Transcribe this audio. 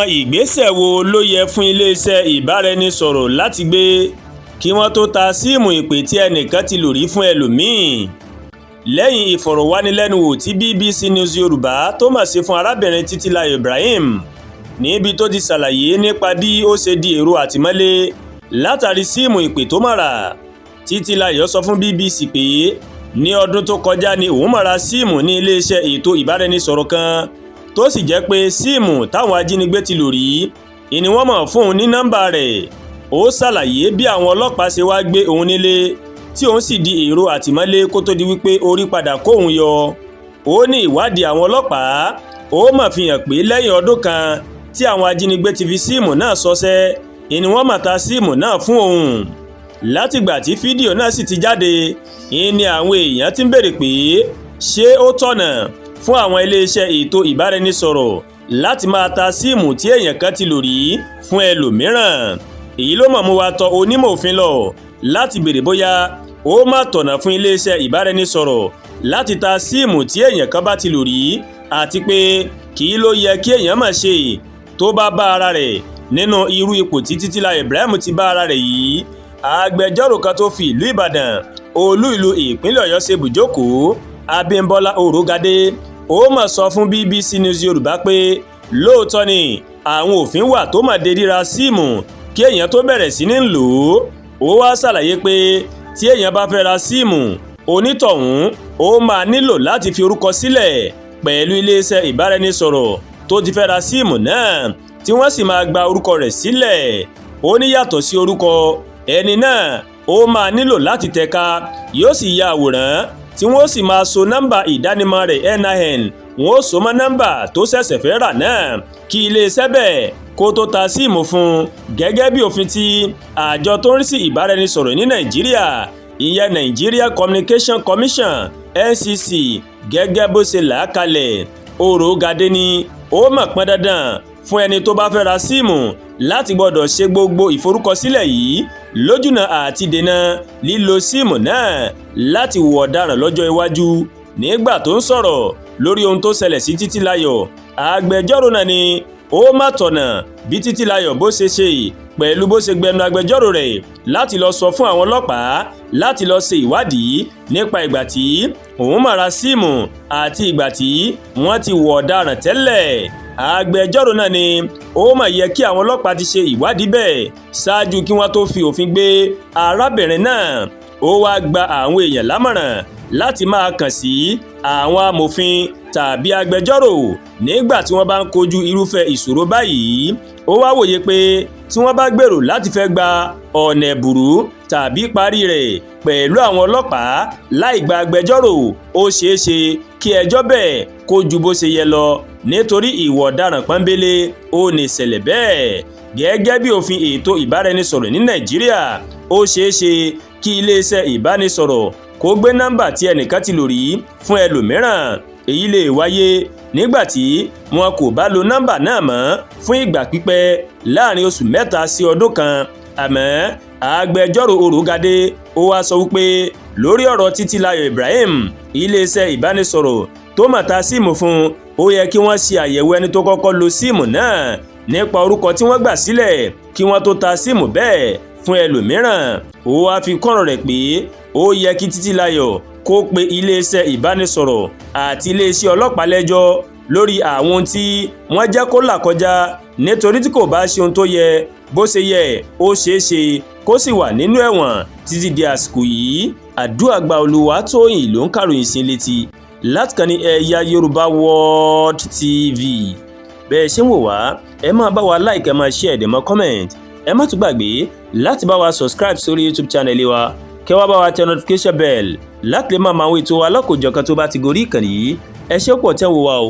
Ìgbésẹ̀ wo ló yẹ fún iléeṣẹ́ ìbáraẹnisọ̀rọ̀ láti gbé kí wọ́n tó ta síìmù ìpè tí ẹnìkan ti lò rí fún ẹlòmí-ín? Lẹ́yìn ìfọ̀rọ̀wánilẹ́nuwò tí BBC News Yorùbá tó mọ̀ sí fún arábìnrin Títílayọ̀ Ibrahim, níbi tó ti ṣàlàyé nípa bí ó ṣe di èrò àtìmọ́lé látàrí síìmù ìpè tó mọ̀ rà, Títílayọ̀ sọ fún BBC pé ní ọdún tó kọjá ni òun mọ̀ ra síìmù ní iléeṣẹ́ ètò ìbáraẹnisọ̀rọ̀ kan, tó sì jẹ́ pé síìmù táwọn ajínigbé ti lò rí ìní wọ́n mọ̀ fún òun ní nọ́mbà rẹ̀. Ó ṣàlàyé bí àwọn ọlọ́pàá ṣe wá gbé òun nílé, tí òun sì di èrò àtìmọ́lé kó tó di wípé orí padà kó òun yọ. Ó ní ìwádìí àwọn ọlọ́pàá ó mọ̀ fi hàn pé lẹ́yìn ọdún kan tí àwọn ajínigbé ti fi síìmù náà ṣọṣẹ́ ìní wọ́n mọ̀ ta síìmù náà fún òun. Látìgbà tí fídíò náà sì ti jáde, ìní àwọn èèyàn ti ń béèrè pé ṣé ó tọ̀nà fún àwọn iléeṣẹ́ ètò ìbáraẹnisọ̀rọ̀ láti máa ta síìmù tí èèyàn kan ti lò rí fún ẹlòmíràn. Èyí ló mọ̀ mú wa tọ̀ onímọ̀ òfin lọ láti béèrè bóyá ó má tọ̀nà fún iléeṣẹ́ ìbáraẹnisọ̀rọ̀ láti ta síìmù tí èèyàn kan bá ti lò rí, àti pé kí ló yẹ kí èèyàn máa ṣe tó bá bá ara rẹ̀ nínú irú ipò tí Títílayọ̀ Ibrahim ti bá ara rẹ̀ yìí. Agbẹjọ́rò kan tó fi ìlú Ìbàdàn, olú ìlú ìpínlẹ̀ Ọ̀yọ́, ṣe bùjókòó, Abímbọ́lá Òrógadé, ó mà sọ fún BBC News Yorùbá pé lóòótọ́ ni àwọn òfin wà tó mà de ríra síìmù kí èèyàn tó bẹ̀rẹ̀ sí ní lò ó. Ó wá ṣàlàyé pé tí èèyàn bá fẹ́ ra síìmù, onítọ̀hún ó máa nílò láti fi orúkọ sílẹ̀ pẹ̀lú iléeṣẹ́ ìbáraẹnisọ̀rọ̀ tó ti fẹ́ ra síìmù náà, tí wọ́n sì máa gba orúkọ rẹ̀ sílẹ̀. Ó ní yàtọ̀ sí orúkọ ẹni náà, ó máa nílò láti tẹ̀ka, yóò sì ya àwòrán, tí wọ́n sì máa so nọ́mbà ìdánimọ̀ rẹ̀ NIN, wọ́n ó so mọ́ nọ́mbà tó ṣẹ̀ṣẹ̀ fẹ́ rà náà kí iléeṣẹ́ bẹ́ẹ̀ kó tó ta síìmù fún un, gẹ́gẹ́ bí òfin tí àjọ tó ń rí sí ìbáraẹnisọ̀rọ̀ ní Nàìjíríà, ìyẹn Nigeria Communication Commission, NCC, gẹ́gẹ́ bó ṣe là á kalẹ̀. Òrògadé ni ó mọ̀ pọn dandan fún ẹni tó bá fẹ́ ra síìmù láti gbọ́dọ̀ ṣe gbogbo ìforúkọsílẹ̀ yìí lójúnà àti dènà lílo síìmù náà láti hùwà ọ̀daràn lọ́jọ́ iwájú. Nígbà tó ń sọ̀rọ̀ lórí ohun tó ṣẹlẹ̀ sí Títílayọ̀, agbẹjọ́rò náà ni ó má tọ̀nà bí Títílayọ̀ bó ṣe ṣe pẹ̀lú bó ṣe gbẹnu agbẹjọ́rò rẹ̀ láti lọ sọ fún àwọn ọlọ́pàá láti lọ ṣe ìwádìí nípa ìgbà tí òun máa ra síìmù àti ìgbà tí wọ́n ti hùwà ọ̀daràn tẹ́lẹ̀. Agbẹjọ́rò náà ni ó mà yẹ kí àwọn ọlọ́pàá ti ṣe ìwádìí bẹ́ẹ̀ ṣáájú kí wọ́n tó fi òfin gbé arábìnrin náà. Ó wáá gba àwọn èèyàn lámọ̀ràn láti máa kàn sí àwọn amòfin tàbí agbẹjọ́rò nígbà tí wọ́n bá ń kojú irúfẹ́ ìṣòro báyìí. Ó wá wòye pé tí wọ́n bá gbèrò láti fẹ́ gba ọ̀nà ẹ̀bùrú tàbí parí rẹ̀ pẹ̀lú àwọn ọlọ́pàá láì gba agbẹjọ́rò, ó ṣeé ṣe kí ẹjọ́ bẹ́ẹ̀ kó ju bó ṣe yẹ lọ, nítorí ìwà ọ̀daràn pọ́nbélé ó ní ìṣẹ̀lẹ̀ bẹ́ẹ̀. Gẹ́gẹ́ bí òfin ètò ìbáraẹnisọ̀rọ̀ ní Nàìjíríà, ó ṣeé ṣe kí iléeṣẹ́ ìbánisọ̀rọ̀ kó gbé nọ́mbà tí ẹnìkan ti lò rí fún ẹlòmíràn. Èyí lè wáyé nígbà tí wọn kò bá lo nọ́mbà náà mọ́ fún ìgbà pípẹ́ láàrin oṣù 3 sí ọdún kan. Àmọ́ agbẹjọ́rò Òrògadé ó wáá sọ wípé lórí ọ̀rọ̀ Títílayọ̀ Ibrahim, iléeṣẹ́ ìbánisọ̀rọ̀ tó mà ta síìmù fún, ó yẹ kí wọ́n ṣe àyẹ̀wò ẹni tó kọ́kọ́ lo síìmù náà nípa orúkọ tí wọ́n gbà sílẹ̀ kí wọ́n tó ta síìmù bẹ́ẹ̀ fún ẹlòmíràn. Ó wáá fi kọ́rọ̀ rẹ̀ pé ó yẹ kí Títílayọ̀ kó pe iléeṣẹ́ ìbánisọ̀rọ̀ àti iléeṣẹ́ ọlọ́pàá lẹ́jọ́ lórí àwọn ohun tí wọ́n jẹ́ kó là kọjá, nítorí tí kò bá ṣe ohun tó yẹ bó ṣe yẹ, ó ṣeé ṣe kó sì wà nínú ẹ̀wọ̀n títí di àsìkò yìí. Àdúràgbà Olúwatóyìn ló ń kàròyìn sí létí láti kàn ní Ẹ̀yà Yorùbá World TV. Bẹ́ẹ̀ ṣe ń wò wá, ẹ máa bá wa like, ẹ máa share, ẹ dẹ̀ máa comment. Ẹ má tún gbàgbé láti bá wa subscribe sórí YouTube channel wa, kẹ́ wá bá wa tẹ notification bell láti lè máa mọ àwọn ètò alákòjọ̀kan tó bá ti gorí ìkànnì yìí. Ẹ ṣé pọ̀ tẹ́ ń wò wá o.